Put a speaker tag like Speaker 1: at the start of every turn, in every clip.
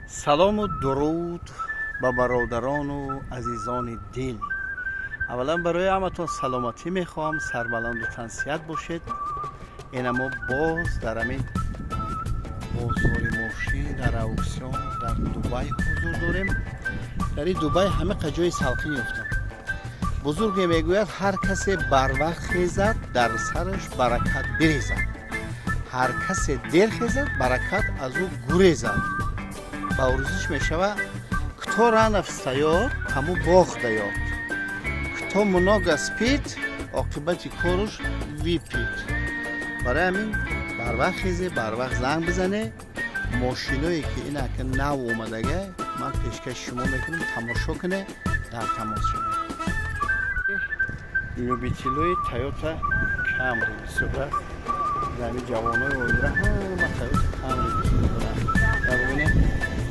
Speaker 1: Салому дуруд ба бародарону азизони дил. Аввалан, барои ҳаматон саломатӣ мехоҳам, сарбаланду тансиҳат бошед. Ина мо боз дар ҳамин бозори мошин, дар аукцион, дар Дубай ҳузур дорем. Дар ин Дубай ҳамақа ҷои салқин ёфтам. Бузурге мегӯяд: «Ҳар касе барвақт хезад, дар сараш баракат бирезад, ҳар касе дер хезад, баракат аз ӯ гурезад». Ба урусиш мешава: «Кто рано встаёт, тому Бог даёт, кто много спит, оқибати кораш выпьет». Барои ҳамин барвақт хезе, барвақт занг бизане. Мошиное ки инака нав омадага, ман пешкаши шумо мекунам, тамошо куне, дар тамос шавед. Любителои Тойота Камри бисёр аст. Ҳамин ҷавонои оира ҳама Тойота Камри дӯст медоранд. Бибинед,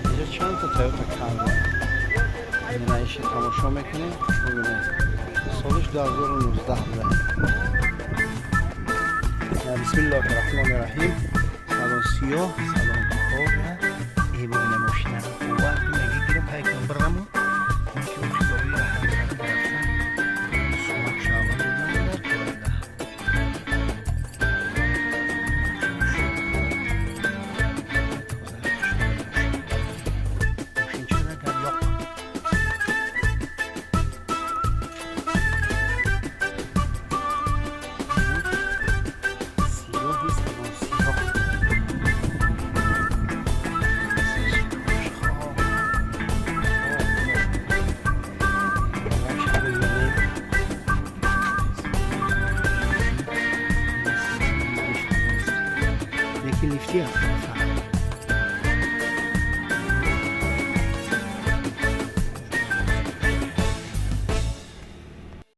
Speaker 1: инҷа чандта Тойота Камри. Ина иша тамошо мекунем, бибинед, солиш 2019 буда. Бисмиллоҳи раҳмони раҳим. Салон сиёҳ, салон.